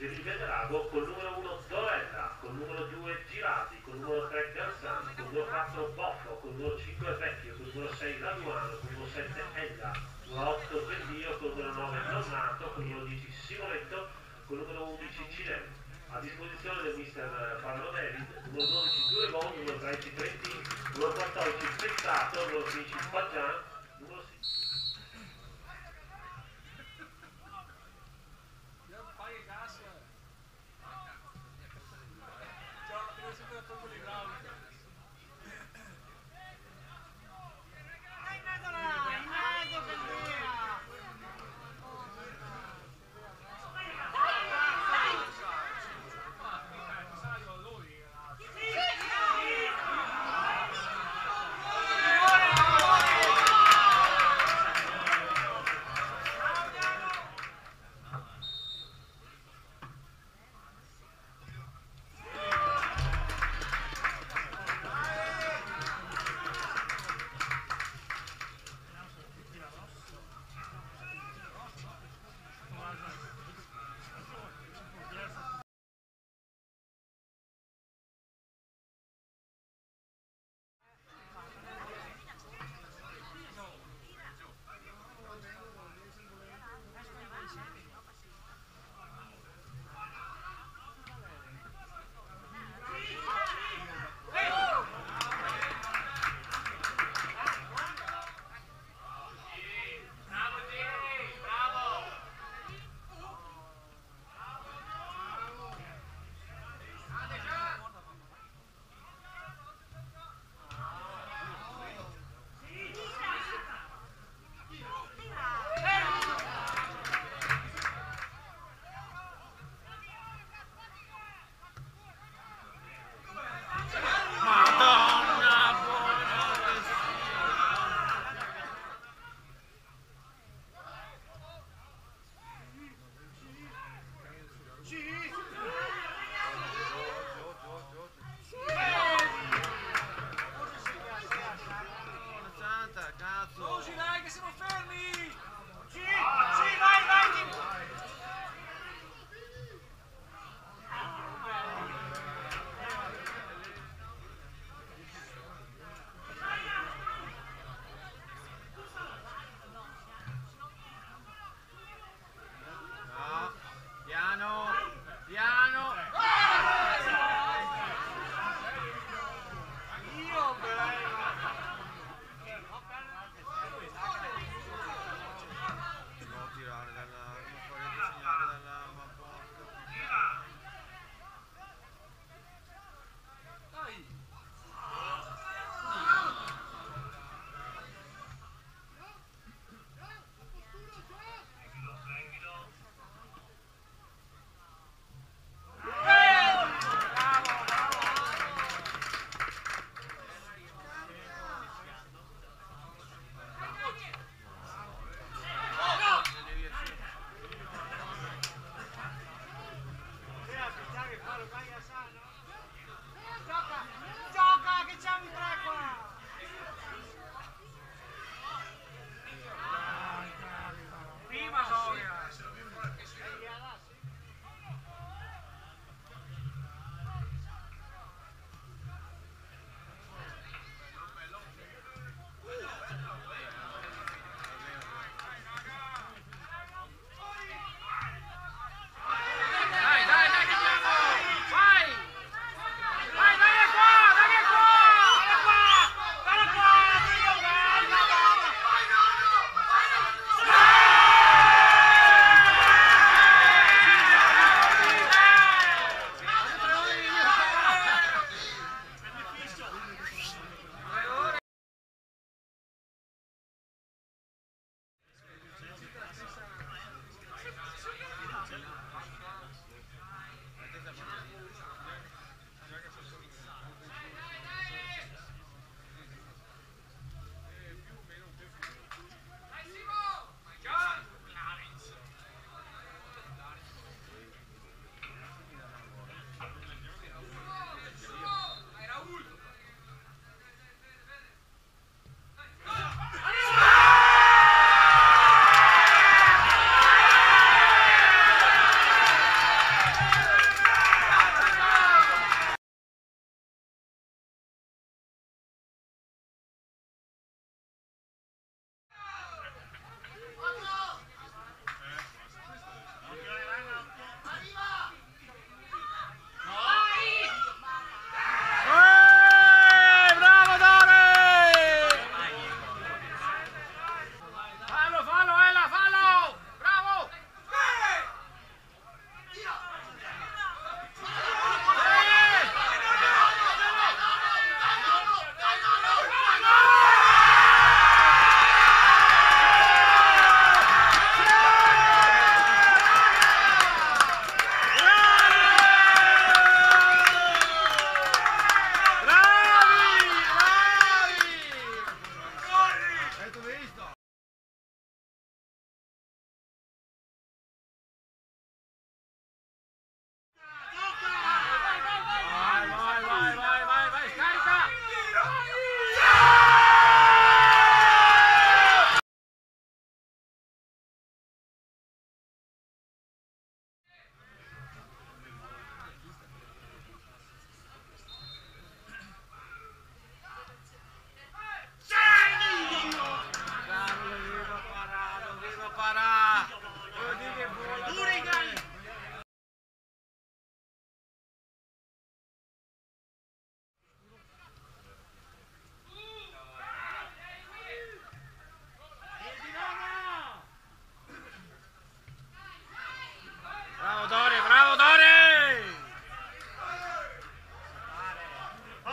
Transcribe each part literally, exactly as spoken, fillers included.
Vedi Vederago col numero uno Dorella, col numero due Girardi, col numero tre Garzan, col numero quattro Boffo, col numero cinque Vecchio, col numero sei Raduano, col numero sette Ella, numero otto Geldio, col numero nove Donato, col numero dieci Simoretto, col numero undici Cilè. A disposizione del mister Paolo David, numero dodici Duregon, numero tredici Trentin, numero quattordici Peccato, numero quindici Paggian, numero sei.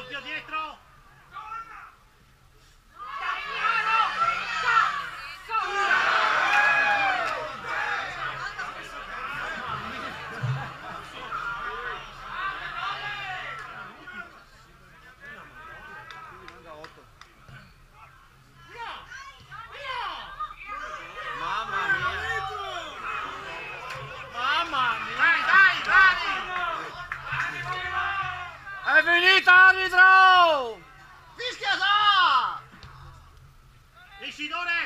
Dietro! Mamma mia! Mamma mia! Dai, dai, dai! Xe finita, arbitro! Fischia za! Isidore